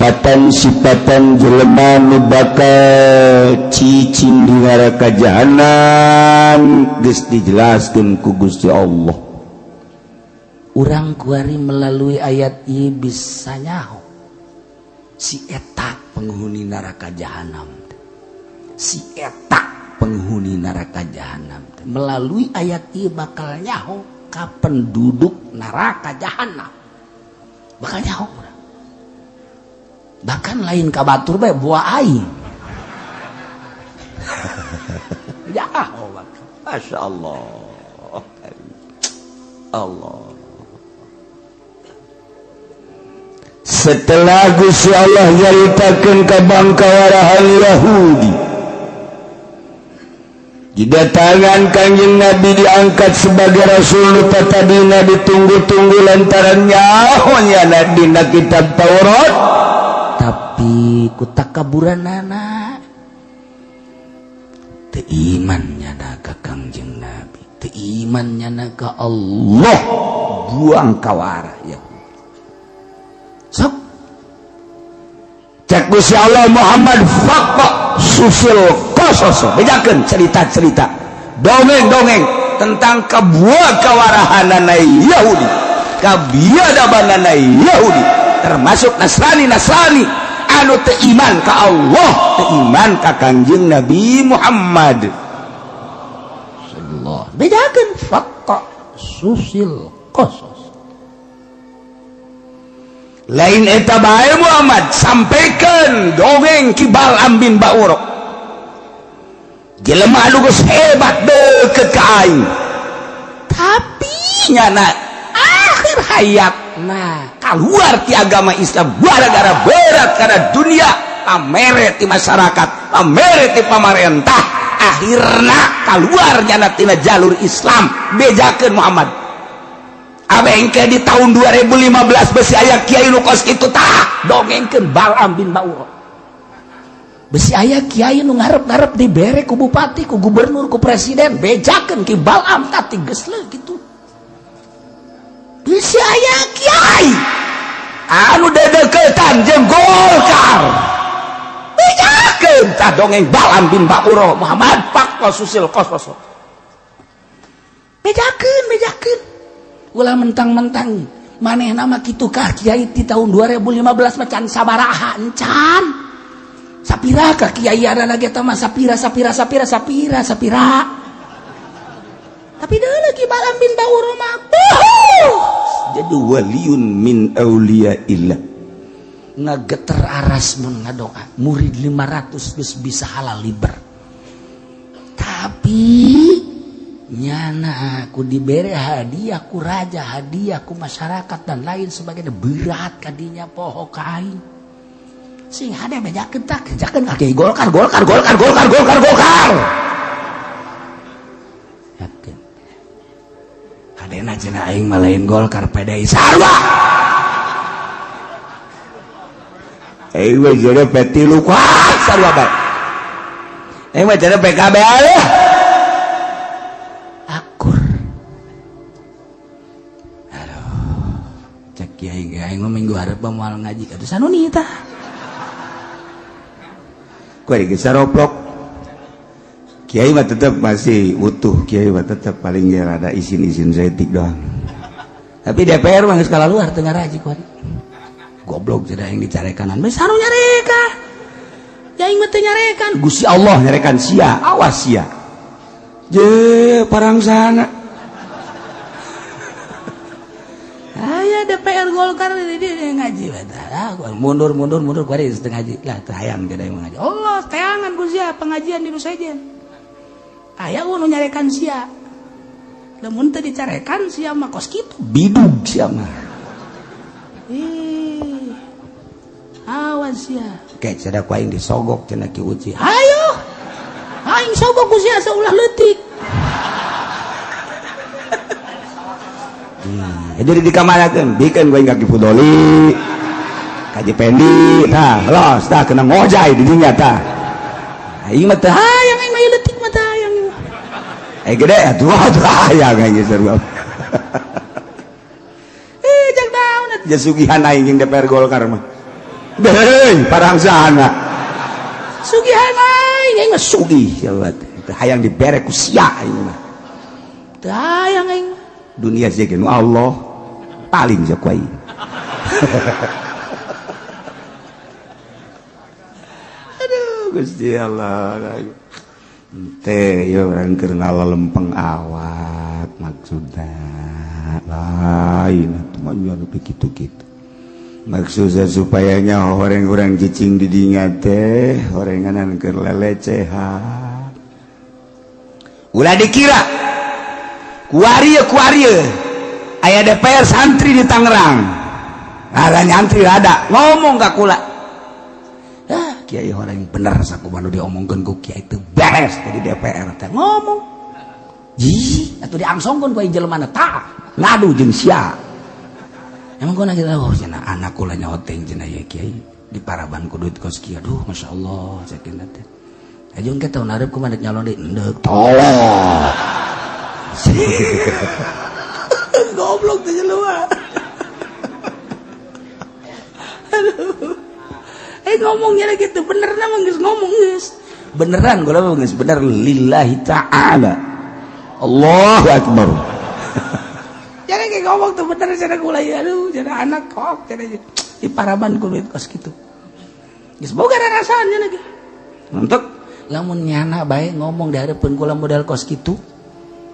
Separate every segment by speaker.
Speaker 1: Sipatan-sipatan jelema nu bakal cicing di neraka jahanam geus dijelaskeun ku Gusti Allah.
Speaker 2: Urang kuari melalui ayat ieu bisa nyaho si eta penghuni neraka jahanam, si eta penghuni neraka jahanam. Melalui ayat ieu bakal nyaho ka penduduk neraka jahanam, bakal nyaho urang. Bahkan lain ka batur bae, buah aing nyaho bakal.
Speaker 1: Masya Allah, Allah. Setelah Gusti Allah nyaritakeun ka bangkawarahan Yahudi, didatangan Kanjeng Nabi diangkat sebagai rasul nu tadina ditunggu-tunggu lantaran nyahonya dina kitab Taurat,
Speaker 2: tapi ku takaburanana teu iman nyana ka Kangjeng Nabi, teu iman nyana ka Allah,
Speaker 1: buang kawara ya.
Speaker 2: Sok
Speaker 1: cek Gusti Allah, Muhammad, faqqa susil qasas, bejakeun cerita-cerita dongeng-dongeng tentang kebuah kawarahanana Yahudi, kabiadabanana Yahudi, termasuk Nasrani-Nasrani anu teu iman ka Allah, teu iman ka Kangjeng Nabi Muhammad
Speaker 2: sallallahu. Bejakeun faqqa susil qasas.
Speaker 1: Lain eta bae, Muhammad, sampaikan dongeng Ki Bal'am bin Ba'ura, jelema anu geus hebat deukeut ka aing, tapi nyana akhir hayat
Speaker 2: nah
Speaker 1: keluar ti agama Islam gara-gara berat karena dunia, pamere ti masyarakat, pamere ti pamarentah, akhirna keluar nyana tina jalur Islam. Bejakeun, Muhammad. Abengke di tahun 2015 besi aya kiai nu kos kitu tah,
Speaker 2: dongengkeun Bal'am bin Ba'ura. Besi aya kiai nu ngarep-ngarep dibere ku bupati, ku gubernur, ku presiden, bejakeun Ki Bal'am tah geus kitu. Besi aya kiai
Speaker 1: anu dedeketan jeung Golkar, bejakeun tah dongeng Bal'am bin Ba'ura.
Speaker 2: Muhammad, faqqa susil qasas. Bejakeun, bejakeun, ulah mentang-mentang maneh nama kitu kah kiai di tahun 2015 macan sabaraha encan sapira ka kiai ada lagi eta mah, sapira, sapira, sapira, sapira, sapira. Tapi dah lagi Bal'am bin Ba'ura mah
Speaker 1: jadi waliun min auliyaillah.
Speaker 2: Ngageter aras mun ngadoa, murid 500 geus bisa halal liber, tapi nyana aku diberi hadiah ku raja, hadiah ku masyarakat dan lain sebagainya, berat kadinya poho ka aing. Sing hade bejakeun tah, bejakeun ka kiai Golkar, Golkar, Golkar, Golkar, Golkar, Golkar. Yakin hadena cenah aing mah lain Golkar, PDI sarua.
Speaker 1: Aing mah jadi P3 kuat sarua bae, aing mah jadi PKB aya.
Speaker 2: Akur. Aduh, cek kiai ge aing mah minggu hareup moal ngaji, atuh sanuni tah.
Speaker 1: Ku ari geus saroplok, kiai mah tetep masih utuh, kiai mah tetep paling ge rada isin-isin saeutik doang.
Speaker 2: Tapi DPR mah geus kalaluar teu ngaraji ku ari. Goblok cenah aing dicarekanan bae, sanu nyareka ya, aing mah teu nyarekan.
Speaker 1: Gusti Allah nyarekan sia, awas sia je parang sana.
Speaker 2: Aya DPR Golkar di dia ngaji bae, mundur, mundur, mundur, ku ari teu ngaji lah, teu hayang jadi ngaji. Allah teangan ku sia pengajian di nu sejen aya nu nyarekan sia, lamun teu dicarekan sia mah kos kitu.
Speaker 1: Bidug sia mah.
Speaker 2: Ih, awas sia.
Speaker 1: Kayak cenah ku aing disogok cenah Ki Uci.
Speaker 2: Hayo aing sogok ku sia saulah leutik.
Speaker 1: Jadi dikamanakeun, bikeun ku aing ka Ki Fudoli, ka Pendi tah, los tah kena ngojay di dinya tah.
Speaker 2: Aing mah teu hayang, aing mah leutik mah teu hayang.
Speaker 1: Eh, gede atuh atuh hayang aing sarua.
Speaker 2: Eh, jang naon atuh.
Speaker 1: Jasugihan aing jeung DPR Golkar mah. Deh, parang sana. Sugihan aing, aing mah sugih ya teh. Hayang dibere ku sia aing mah. Teu hayang aing. Dunia sih nu Allah paling sia ku aing. Aduh, Gusti Allah. Teh ya urang keur ngalalempeng awak maksudna lain atuh mah nya nu kitu-kitu. Maksudnya supaya nya horeng-horeng cicing di dinya teh horenganan keur lelecehan. Ulah dikira kuari kuari aya DPR santri di Tangerang. Ada nyantri ada ngomong ka kula. Ah, kiai horeng bener sakumaha nu diomongkeun ku kiai teu beres di DPR teh ngomong. Ji, atuh diangsongkeun ku jelema na tah ngadu jeung sia. Emang gua lagi tahu cenah anak kula nyoteng cenah ya kiai di paraban ku duit kos kieu. Aduh, masyaallah sakinah teh. Aja engke tahun hareup kumaha nyalon deui endek tolong. Goblok teh jelema. Aduh. Ngomongnya lagi tuh bener mah geus ngomong geus. Beneran gua mah geus bener lillahi ta'ala. Allahu akbar. Jadi kayak ngomong tuh bener cara gula ya, aduh, jadi anak kok, jadi di paraban kulit kos gitu. Geus boga rasanya lagi. Untuk lamun nyana bae ngomong di hareupeun kula modal kos kitu.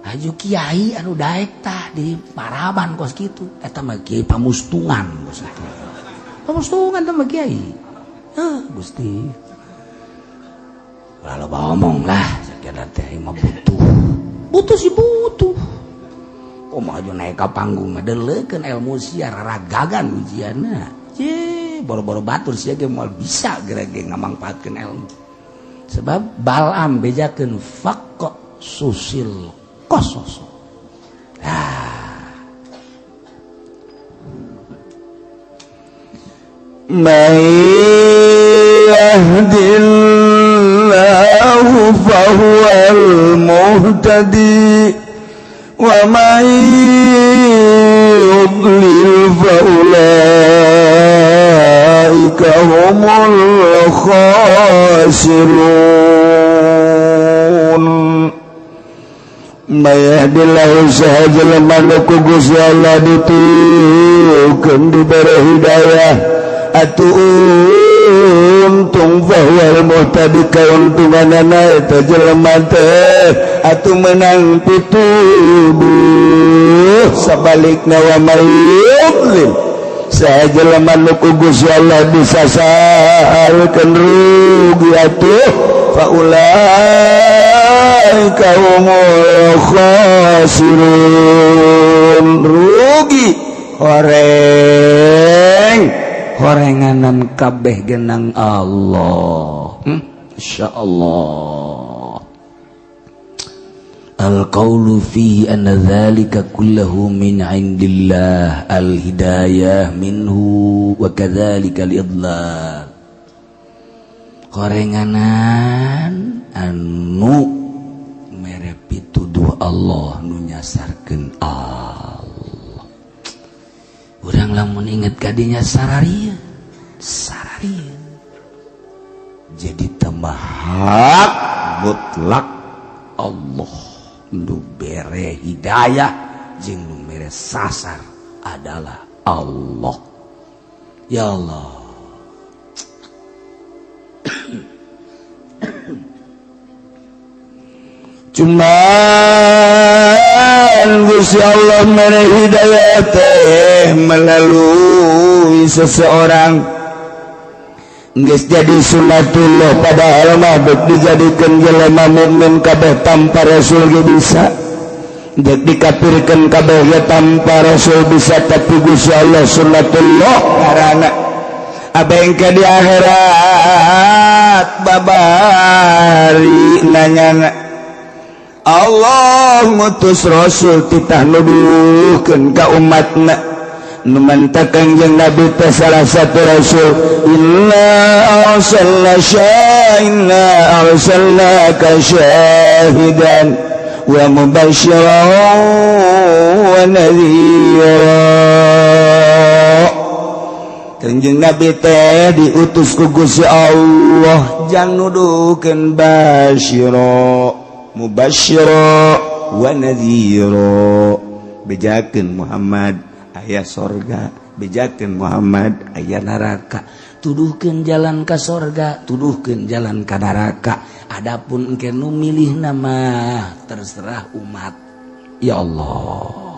Speaker 1: Aju kiai anu daek tah di paraban kos kitu. Eta mah kiai pamustungan kos kitu. Pamustungan teh mah kiai. Heuh, Gusti. Ulah loba omong lah, sakieu teh mah butuh. Butuh sih butuh. Kumaha aju naik ka panggung mah deleukeun ilmu sia raragagan ujianna. Ye, boro-boro batur sia ge moal bisa gerege ngamangpaatkeun ilmu. Sebab Balam bejakeun faqqa susil qasos. Ah.
Speaker 3: May yahdillahu fahuwal muhtadi wa may yudlil faulaika humul khasirun. May yahdillahu sahaja lemah ku Gusti Allah ditukeun dibere hidayah atuh untung fahuwal muhtadi kauntunganana eta jelema teh atuh menang pituduh sabalikna wa may yudlil saha jelema nu ku Gusti Allah disasarkeun rugi atuh faulaika humul khasirun. Rugi horeng horenganan kabeh genang Allah. Insyaallah.
Speaker 2: Al-qawlu fihi anna dhalika kullahu min indillah al-hidayah minhu wa kadzalika al-idlal. Horenganan anu mere pituduh Allah nu nyasarkeun Allah. Urang lamun inget kadinya sararia, sararia.
Speaker 1: Jadi tambah hak mutlak Allah nu bere hidayah jeung nu mere sasar adalah Allah. Ya Allah.
Speaker 3: Cuman Gusti Allah mere hidayah teh melalui seseorang geus jadi sunatullah padahal mah dek dijadikeun jelema mukmin kabeh tanpa rasul ge bisa, dek dikafirkeun kabeh ge tanpa rasul bisa, tapi Gusti Allah sunatullah karana abengke di akhirat babari nanyana Allah ngutus rasul titah nuduhkeun ka umatna. Nu manta Kangjeng Nabi teh salah satu rasul, inna arsalna inna arsalnaka syahidan wa mubasysyiran wa nadhira. Kanjeng Nabi teh diutus ku Gusti Allah jang nuduhkeun basyira, mubasyira wa nadhira. Bejakeun Muhammad aya sorga, bejakeun Muhammad aya neraka, tuduhkeun jalan ka sorga, tuduhkeun jalan ka neraka. Adapun engke nu milih nama terserah umat. Ya Allah.